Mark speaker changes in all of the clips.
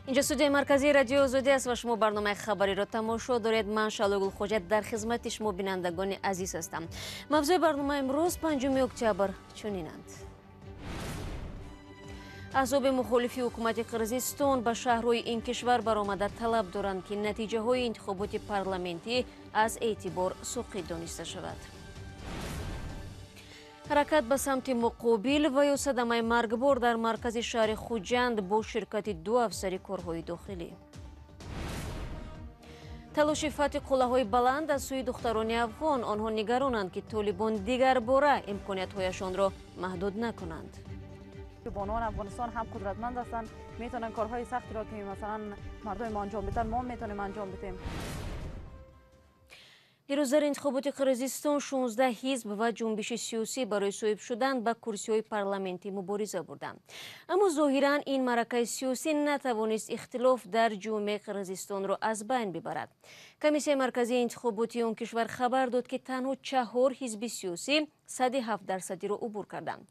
Speaker 1: Инҷо студияи марказии Радиои Озодӣ аст ва шумо барномаи хабариро тамошо доред. Ман Шалугул Хоҷа дар хизмати шумо бинандагони азиз ҳастам. Мавзӯи барномаи имрӯз 5 октябр чунинанд. Аҳзоби мухолифи ҳукумати Қирғизистон ба шаҳрҳои ин кишвар баромада талаб доранд, ки натиҷаҳои интихоботи парламентӣ аз эътибор соқит дониста шавад. Ҳаракат ба самти муқобил ва ё садамаи маргбор дар маркази шаҳри Хуҷанд бо ширкати ду афсари корҳои дохилӣ. Талоши фатҳи қуллаҳои баланд аз сӯи духтарони афғон. Онҳо нигаронанд, ки толибон дигарбора имкониятҳояшонро маҳдуд накунанд.
Speaker 2: Бонувон Афғонистон ҳам қудратманд ҳастанд, метавонанд корҳои сахтиро, ки масалан мардои мо анҷом бидиҳанд, мо метавонем анҷом бидиҳем.
Speaker 1: Дирӯз дар интихоботи Қирғизистон 16 ҳизб ва ҷунбиши сиёсӣ барои соҳиб шудан ба курсиҳои парламентӣ мубориза бурданд. Аммо зоҳиран ин маъракаи сиёсӣ натавонист ихтилоф дар ҷомеаи Қирғизистонро аз байн бибарад. Комиссияи марказии интихоботии он кишвар хабар дод, ки танҳо 4 ҳизби сиёсӣ сади 7 дарсадиро убур карданд.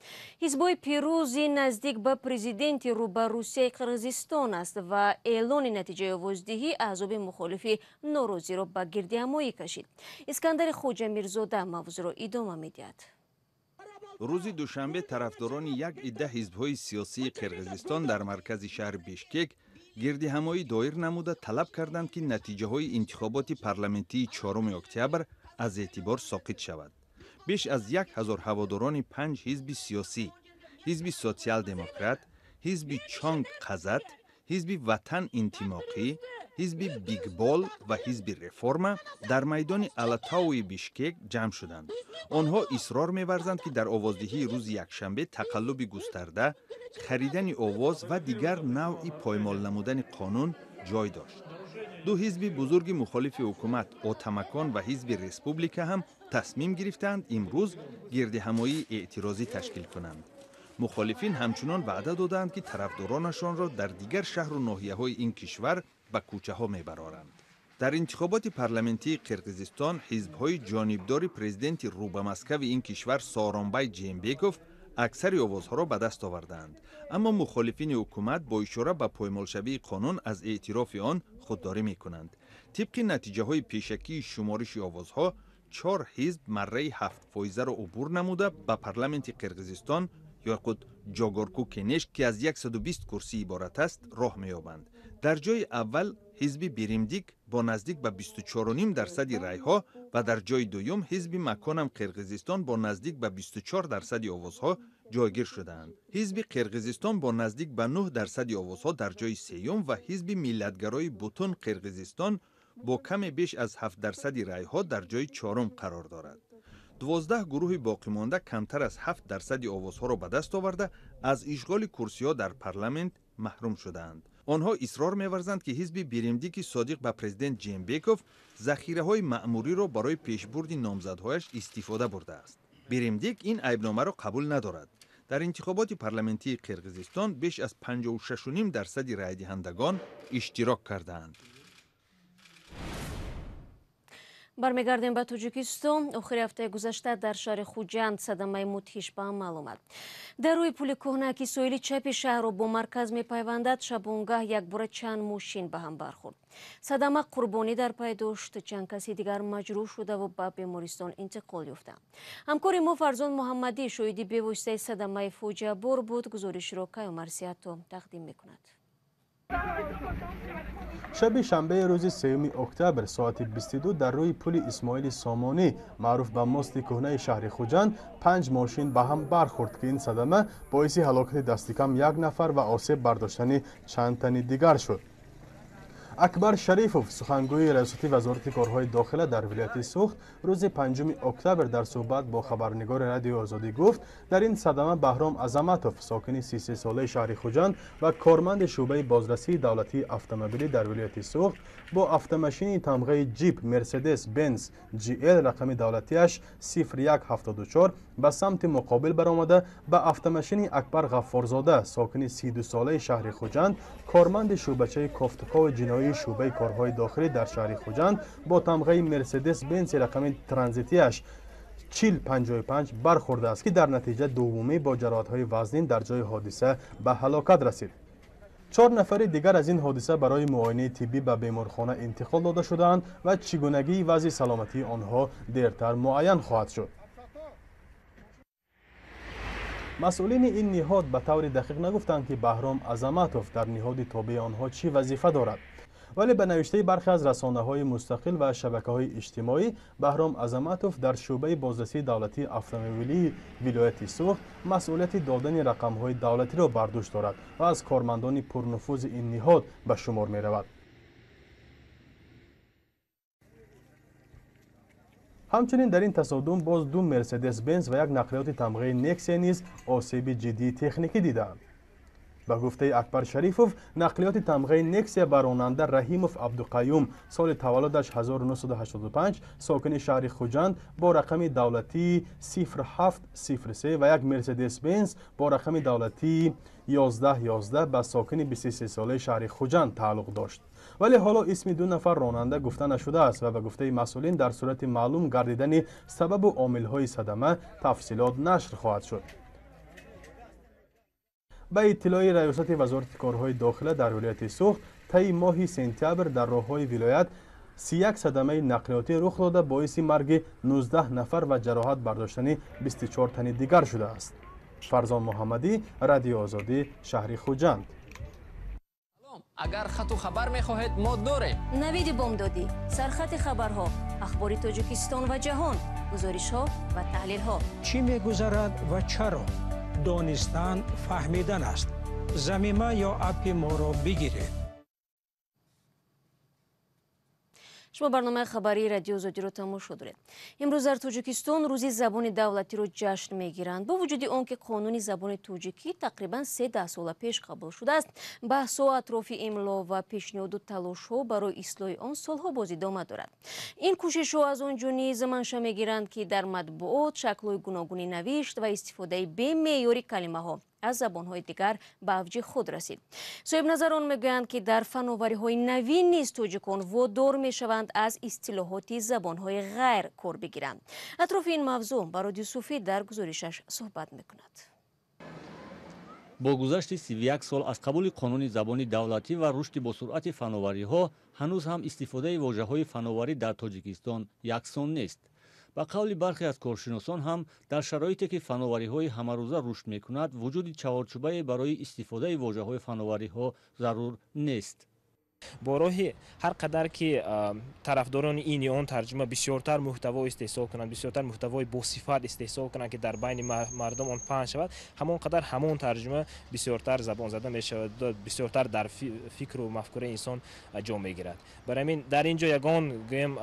Speaker 1: Ҳизбҳои пирӯзи наздик ба президенти рӯ ба Русияи Қирғизистон аст ва эълони натиҷаи овоздиҳӣ аҳзоби мухолифи норозиро ба гирдиҳамоӣ кашид. Искандари Хоҷамирзода мавзӯъро идома медиҳад.
Speaker 3: Рӯзи душанбе тарафдорони як идда ҳизбҳои сиёсии Қирғизистон дар маркази шаҳри Бишкек гирдиҳамоӣ доир намуда, талаб карданд, ки натиҷаҳои интихоботи парламентии 4 октябр аз эътибор соқит шавад. Беш аз 1000 ҳаводорони панҷ ҳизби сиёсӣ: Ҳизби Социал-демократ, Ҳизби Чонг Қазат, Ҳизби Ватан Интимоқӣ, Ҳизби Бигбол ва Ҳизби Реформа дар майдони Алатауи Бишкек ҷамъ шуданд. Онҳо исрор меварзанд, ки дар овоздиҳии рӯзи якшанбе тақаллуби густарда, харидани овоз ва дигар навъи поймол намудани қонун ҷой дошт. Ду ҳизби бузурги мухолифи ҳукумат, Отамакон ва Ҳизби Республика, ҳам тасмим гирифтаанд имрӯз гирдиҳамоии эътирозӣ ташкил кунанд. Мухолифин ҳамчунон ваъда додаанд, ки тарафдоронашонро дар дигар шаҳру ноҳияҳои ин кишвар ба кӯчаҳо мебароранд. Дар интихоботи парламентии Қирғизистон ҳизбҳои ҷонибдори президенти рӯ ба Москави ин кишвар Сооронбай Жээнбеков аксари овозҳоро ба даст овардаанд, аммо мухолифини ҳукумат бо ишора ба поймолшавии қонун аз эътирофи он худдорӣ мекунанд. Тибқи натиҷаҳои пешакии шумориши овозҳо, чор ҳизб марраи 7 фоизаро убур намуда, ба парламенти Қирғизистон ё худ Жогорку Кенеш, ки аз 120 курсӣ иборат аст, роҳ меёбанд. Дар ҷои аввал ҳизби Биримдик бо наздик ба 24,5 дарсади райҳо ва дар ҷои дуюм ҳизби Маконам Қирғизистон бо наздик ба 24 дарсади овозҳо ҷойгир шудаанд. Ҳизби Қирғизистон бо наздик ба 9 дарсади овозҳо дар ҷои сеюм ва ҳизби миллатгарои Бутун Қирғизистон бо каме беш аз 7 дарсади райҳо дар ҷои чорум қарор дорад. 12 гурӯҳи боқимонда камтар аз 7 дарсади овозҳоро ба даст оварда, аз ишғоли курсиҳо дар парламент маҳрум шудаанд. Онҳо исрор меварзанд, ки ҳизби Биримдики содиқ ба президент Жээнбеков захираҳои маъмуриро барои пешбурди номзадҳояш истифода бурдааст. Биримдик ин айбномаро қабул надорад. Дар интихоботи парламентии Қирғизистон беш аз 56,5 дарсади райдиҳандагон иштирок кардаанд.
Speaker 1: Бармегардем ба Тоҷикистон. Охири ҳафтаи гузашта дар шаҳри Хуҷанд садамаи мудҳиш ба амал омад. Дар рӯи пули кӯҳна, ки соҳили чапи шаҳрро бо марказ мепайвандад, шабонгаҳ якбора чанд мошин ба ҳам бархӯрд. Садама қурбонӣ дар пай дошт, чанд каси дигар маҷрӯҳ шудаву ба бемористон интиқол ёфтанд. Ҳамкори мо Фарзон Муҳаммадӣ шоҳиди бевоситаи садамаи фоҷиабор буд. Гузоришро Каюмарс Сиҳатто тақдим мекунад.
Speaker 4: Шаби шанбеи рӯзи 3 октябр соати 22 дар рӯи пули Исмоили Сомонӣ, маъруф ба мости кӯҳнаи шаҳри Хуҷанд, панҷ мошин ба ҳам бархӯрд, ки ин садама боиси ҳалокати дастикам як нафар ва осеб бардоштани чанд тани дигар шуд. Акбар Шарифов, сухангӯи раёсати Вазорати корҳои дохила дар вилояти Суғд, рӯзи 5 октябр дар суҳбат бо хабарнигори Радиои Озодӣ гуфт, дар ин садама Баҳром Азаматов, сокини 33-солаи шаҳри Хуҷанд ва корманди шӯъбаи бозрасии давлатии автомобилӣ дар вилояти Суғд, бо автомошини тамғаи Ҷип Мерседес Бенз GL рақами давлатиаш 0174 ба самти муқобил баромада, ба автомошини Акбар Ғаффорзода, сокини 32-солаи шаҳри Хуҷанд, корманди шӯъбачаи кофтукови ҷиноии шӯъбаи корҳои дохилӣ дар шаҳри Хуҷанд, бо тамғаи Мерседес Бенси рақами транзитиаш 4055 бархӯрдааст, ки дар натиҷа дуввумӣ бо ҷароҳатҳои вазнин дар ҷои ҳодиса ба ҳалокат расид. 4 нафари дигар аз ин ҳодиса барои муоинаи тиббӣ ба беморхона интиқол дода шудаанд ва чигунагии вазъи саломатии онҳо дертар муайян хоҳад шуд. Масъулини ин ниҳод ба таври дақиқ нагуфтанд, ки Баҳром Азаматов дар ниҳоди тобеи онҳо чӣ вазифа дорад. Вале ба навиштаи бархе аз расонаҳои мустақил ва шабакаҳои иҷтимоӣ, Баҳром Азаматов дар шӯъбаи бозрасии давлатии автомобилии вилояти Суғд масъулияти додани рақамҳои давлатиро бар дӯш дорад ва аз кормандони пурнуфузи ин ниҳод ба шумор меравад. Ҳамчунин дар ин тасодум боз 2 Мерседес Бенз ва як нақлиёти тамғаи Нексия низ осеби ҷиддии техникӣ дидаанд. Ба гуфтаи Акбар Шарифов, нақлиёти тамғаи Нексия ба ронанда Раҳимов Абдуқаюм соли таваллудаш 1985 сокини шаҳри Хуҷанд бо рақами давлатии 0703 ва як Мерседес Бенз бо рақами давлатии 1111 ба сокини 23-солаи шаҳри Хуҷанд тааллуқ дошт. Вале ҳоло исми 2 нафар ронанда гуфта нашудааст ва ба гуфтаи масъулин дар сурати маълум гардидани сабабу омилҳои садама тафсилот нашр хоҳад шуд. Ба иттилои раёсати вазорати корҳои дохила дар вилояти Суғд, таи моҳи сентябр дар роҳҳои вилоят 31 садамаи нақлиётӣ рух дода, боиси марги 19 нафар ва ҷароҳат бардоштани 24 тани дигар шудааст. Фарзон Муҳаммадӣ, Радиои Озодӣ, шаҳри Хуҷанд.
Speaker 5: Агар хату хабар мехоҳед, мо дорем.
Speaker 1: Навиди бомдодӣ, сархати хабарҳо, ахбори Тоҷикистон ва ҷаҳон, гузоришҳо ва таҳлилҳо.
Speaker 6: Чӣ мегузарад ва чаро? Донистан фаҳмидан аст. Замима ё аппи моро бигиред.
Speaker 1: Шумо барномаи хабарии Радиои Озодиро тамошо доред. Имрӯз дар Тоҷикистон рӯзи забони давлатиро ҷашн мегиранд. Бо вуҷуди он ки қонуни забони тоҷикӣ тақрибан 3 даҳсола пеш қабул шудааст, баҳсҳо атрофи имло ва пешниҳоду талошҳо барои ислоҳи он солҳо боз идома дорад. Ин кӯшишҳо аз он ҷо низ манша мегиранд, ки дар матбуот шаклҳои гуногуни навишт ва истифодаи бемеъёри калимаҳо аз забонҳои дигар ба авҷи худ расид. Соҳибназарон мегӯянд, ки дар фановариҳои навин низ тоҷикон водор мешаванд аз истилоҳоти забонҳои ғайр кор бигиранд. Атрофи ин мавзӯъ Барод Юсуфӣ дар гузоришаш суҳбат мекунад.
Speaker 7: Бо гузашти 31 сол аз қабули қонуни забони давлатӣ ва рушди босуръати фановариҳо, ҳанӯз ҳам истифодаи вожаҳои фановарӣ дар Тоҷикистон яксон нест. Ба қавли бархе аз коршиносон ҳам дар шароите ки фановариҳои ҳамарӯза рушд мекунад, вуҷуди чаҳорчӯбае барои истифодаи вожаҳои фановариҳо зарур нест.
Speaker 8: Бо роҳи ҳар қадар ки тарафдорони ин ё он тарҷума бисёртар муҳтаво истеҳсол кунанд, бисёртар муҳтавои босифат истеҳсол кунанд, ки дар байни мардум он паҳн шавад, ҳамон қадар ҳамон тарҷума бисёртар забонзада мешавад, бисёртар дар фикру мафкураи инсон ҷо мегирад. Барои ҳамин дар ин ҷо ягон гӯем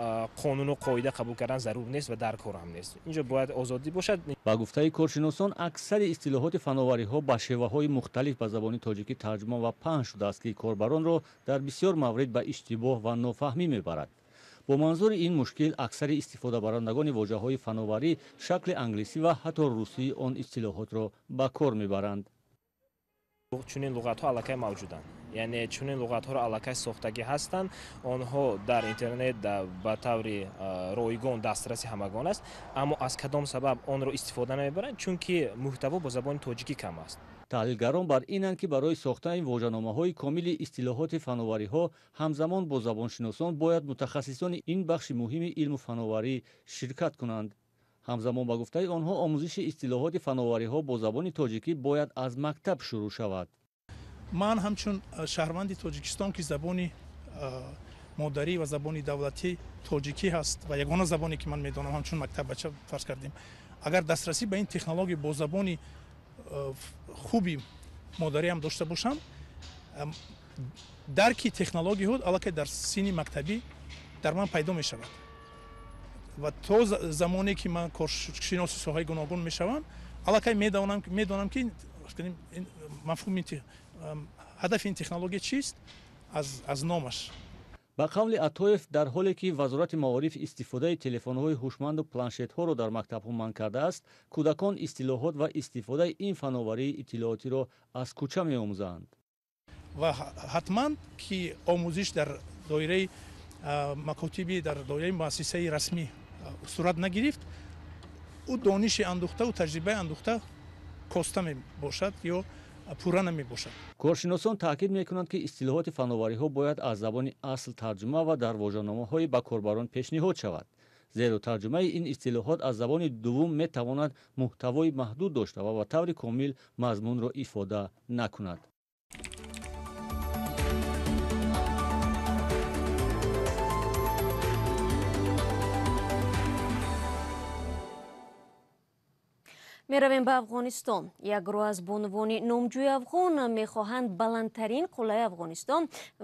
Speaker 8: қонуну қоида қабул кардан зарур нест ва дар кор ҳам нест. Ин ҷо бояд озодӣ бошад.
Speaker 7: Ба гуфтаи коршиносон, аксари истилоҳоти фановариҳо ба шеваҳои мухталиф ба забони тоҷикӣ тарҷума ва паҳн шудааст, ки корбаронро дар бисёр маврид ба иштибоҳ ва нофаҳмӣ мебарад. Бо манзури ин мушкил аксари истифодабарандагони вожаҳои фановарӣ шакли англисӣ ва ҳатто русии он истилоҳотро ба кор мебаранд.
Speaker 8: Чунин луғатҳо аллакай мавҷуданд, яъне чунин луғатҳоро аллакай сохтагӣ ҳастанд. Онҳо дар интернет ба таври ройгон дастраси ҳамагон аст, аммо аз кадом сабаб онро истифода намебаранд? Чунки муҳтаво бо забони тоҷикӣ кам аст.
Speaker 7: Таҳлилгарон бар инанд, ки барои сохтани вожаномаҳои комили истилоҳоти фановариҳо ҳамзамон бо забоншиносон бояд мутахассисони ин бахши муҳими илму фановарӣ ширкат кунанд. Ҳамзамон ба гуфтаи онҳо омӯзиши истилоҳоти фановариҳо бо забони тоҷикӣ бояд аз мактаб шурӯъ шавад.
Speaker 9: Ман ҳамчун шаҳрванди Тоҷикистон, ки забони модарӣ ва забони давлатӣ тоҷикӣ ҳаст ва ягона забоне ки ман медонам, ҳамчун мактаббача фарз кардем, агар дастрасӣ ба ин технология бо забони хуби модариам дошта бошам, дарки технологияҳо аллакай дар синни мактабӣ дар ман пайдо мешавад ва то замоне ки ман коршиноси соҳаи гуногун мешавам, аллакай медонам ки мафҳуми ҳадафи ин технология чист аз номаш.
Speaker 7: Ба қавли Атоев, дар ҳоле ки вазорати маориф истифодаи телефонҳои ҳушманду планшетҳоро дар мактабҳо манъ кардааст, кӯдакон истилоҳот ва истифодаи ин фановарии иттилоотиро аз кӯча меомӯзанд.
Speaker 9: Ва ҳатман ки омӯзиш дар доираи макотиби, дар доираи муассисаи расмӣ сурат нагирифт, ӯ дониши андӯхтаву таҷрибаи андӯхта коста мебошад ё пурра намебошад.
Speaker 7: Коршиносон таъкид мекунанд, ки истилоҳоти фановариҳо бояд аз забони асл тарҷума ва дар вожаномаҳои ба корбарон пешниҳод шавад, зеро тарҷумаи ин истилоҳот аз забони дуввум метавонад муҳтавои маҳдуд дошта ва ба таври комил мазмунро ифода накунад.
Speaker 1: Меравем ба Афғонистон. Як гурӯҳ аз бонувони номҷӯи афғон мехоҳанд баландтарин қуллаи Афғонистон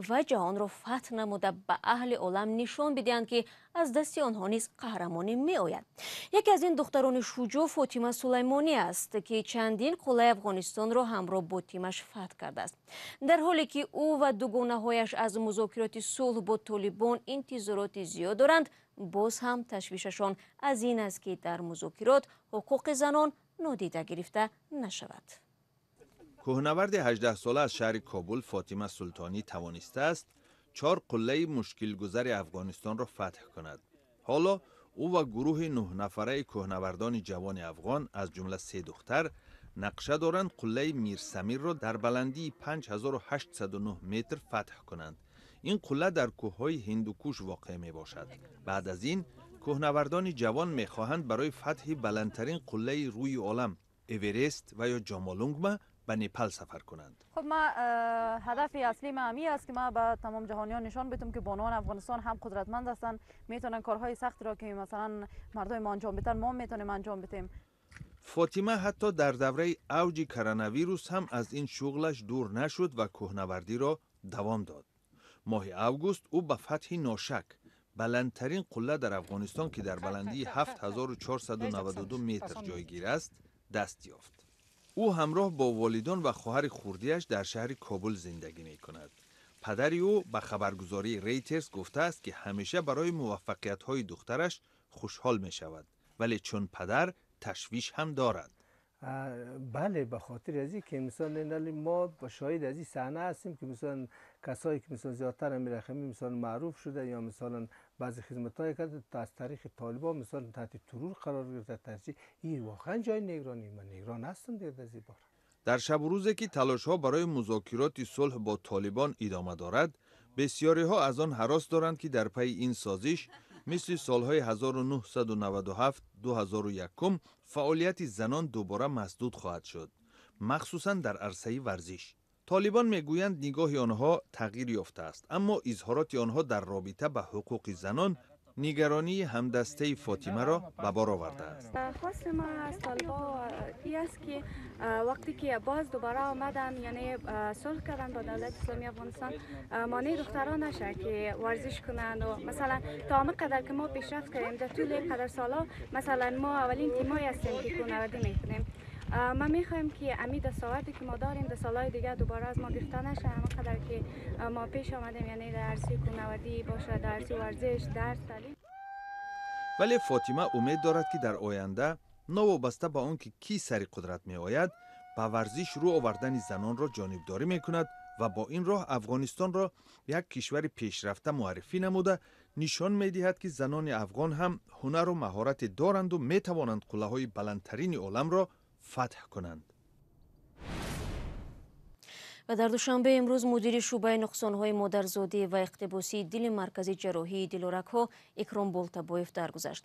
Speaker 1: ва ҷаҳонро фатҳ намуда ба аҳли олам нишон бидиҳанд, ки аз дасти онҳо низ қаҳрамонӣ меояд. Яке аз ин духтарони шуҷоъ Фотима Сулаймонӣ аст, ки чандин қуллаи Афғонистонро ҳамроҳ бо тимаш фатҳ кардааст. Дар ҳоле ки ӯ ва дугонаҳояш аз музокироти сулҳ бо толибон интизороти зиёд доранд, боз ҳам ташвишашон аз ин аст, ки дар музокирот ҳуқуқи занон нодида гирифта нашавад.
Speaker 3: Кӯҳнаварди 18-сола аз шаҳри Кобул Фотима Султонӣ тавонистааст 4 қуллаи мушкилгузари Афғонистонро фатҳ кунад. Ҳоло ӯ ва гурӯҳи 9 нафараи кӯҳнавардони ҷавони афғон, аз ҷумла 3 духтар, нақша доранд қуллаи Мирсамирро дар баландии 5809 метр фатҳ кунанд. Ин қулла дар кӯҳҳои Ҳиндукуш воқеъ мебошад. Баъд аз ин кӯҳнавардони ҷавон мехоҳанд барои фатҳи баландтарин қуллаи рӯи олам, Эверест ва ё Ҷомолунгма, ба Непал сафар кунанд.
Speaker 2: خب ما هدف اصلی ما همی است که ما به تمام جهانیان نشان بدم که بانوان افغانستان هم قدرتمند هستند، میتونن کارهای سخت را که مثلا مردم ما انجام بدن ما میتونیم انجام بدیم.
Speaker 3: Фотима ҳатто дар давраи авҷи коронавирус ҳам аз ин шуғлаш дур нашуд ва кӯҳнавардиро давом дод. Моҳи август ӯ ба фатҳи Ношак, баландтарин қулла дар Афғонистон, ки дар баландии 7492 метр ҷойгир аст, даст ёфт. Ӯ ҳамроҳ бо волидон ва хоҳари хурдиаш дар шаҳри Кобул зиндагӣ мекунад. Падари ӯ ба хабаргузории Рейтерс гуфтааст, ки ҳамеша барои муваффақиятҳои духтараш хушҳол мешавад, вале чун падар ташвиш ҳам дорад.
Speaker 10: بله، به خاطر از که مثلا ما شاهد از این صحنه هستیم که مثلا کسایی که مثلا زیادتر رقمی مثلا معروف شده یا مثلا بعضی خدمت‌های کرده، از طریق طالبان مثلا تحت ترور قرار گرفته. ترجیح این واقعا جای نگرانی، من نگران هستم دیگه از این بار.
Speaker 3: Дар шабу рӯзе ки талошҳо барои музокироти сулҳ бо толибон идома дорад, бисёриҳо аз он ҳарос доранд, ки дар пайи ин созиш мисли солҳои 1997-2001 фаъолияти занон дубора масдуд хоҳад шуд, махсусан дар арсаи варзиш. Толибон мегӯянд, нигоҳи онҳо тағйир ёфтааст, аммо изҳороти онҳо дар робита ба ҳуқуқи занон нигаронии ҳамдастаи Фотимаро ба бор овардааст.
Speaker 11: خواست ما از طالبا ای است که وقتی که باز دوباره آمدن، یعنی صلح کردن با دولت اسلامی افغانستان، مانع دختران نشه که ورزش کنند و مثلا تا همه قدر که ما پیشرفت کردیم در طول قدر سالا، مثلا ما اولین تیمایی هستیم که کوهنوردی میکنیم. ما میخوایم که امی دستاوردی که ما داریم در سالهای دیگه دوباره از ما گرفته نشه. همه قدر که ما پیش آمدیم، یعنی در عرصه کوهنوردی باشه، در عرصه ورزش، درس، تعلیم.
Speaker 3: Вале Фотима умед дорад, ки дар оянда, новобаста ба он ки кӣ сари қудрат меояд, ба варзиш рӯ овардани занонро ҷонибдорӣ мекунад ва бо ин роҳ Афғонистонро як кишвари пешрафта муаррифӣ намуда, нишон медиҳад, ки занони афғон ҳам ҳунару маҳорате доранду метавонанд қуллаҳои баландтарини оламро фатҳ кунанд.
Speaker 1: Ва дар Душанбе имрӯз мудири шӯъбаи нуқсонҳои модарзодӣ ва иқтибосии дили Маркази ҷарроҳии дилу рагҳо Икром Болтабоев даргузашт.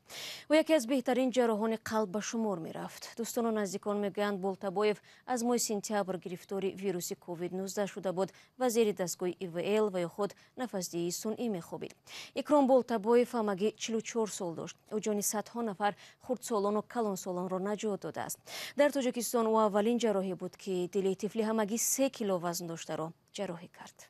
Speaker 1: Ӯ яке аз беҳтарин ҷарроҳони қалб ба шумор мерафт. Дӯстону наздикон мегӯянд, Болтабоев аз моҳи сентябр гирифтори вируси ковид-19 шуда буд ва зери дастгоҳи ИВЛ ва ё худ нафасдиҳии сунъӣ мехобид. Икром Болтабоев ҳамагӣ 44 сол дошт. Ӯ ҷони садҳо нафар хурдсолону калонсолонро наҷот додааст. Дар Тоҷикистон ӯ аввалин ҷарроҳӣ буд, ки дили тифли ҳамагӣ 3 кило вазн доштаро ҷарроҳӣ кард.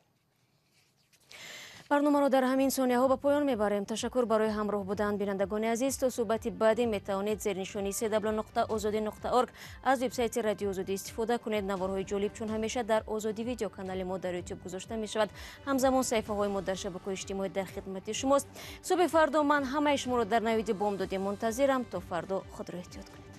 Speaker 1: Барномаро дар ҳамин сонияҳо ба поён мебарем. Ташаккур барои ҳамроҳ будан, бинандагони азиз. То суҳбати баъдӣ метавонед зернишони cw.ozodi.org аз вебсайти Радио Озодӣ истифода кунед. Наворҳои ҷолиб чун ҳамеша дар Озодӣ Видео, канали мо дар Ютуб, гузошта мешавад. Ҳамзамон саҳифаҳои мо дар шабакаҳои иҷтимоӣ дар хидмати шумост. Субҳи фардо ман ҳамаи шуморо дар навиди бомдодӣ мунтазирам. То фардо худро эҳтиёт кунед.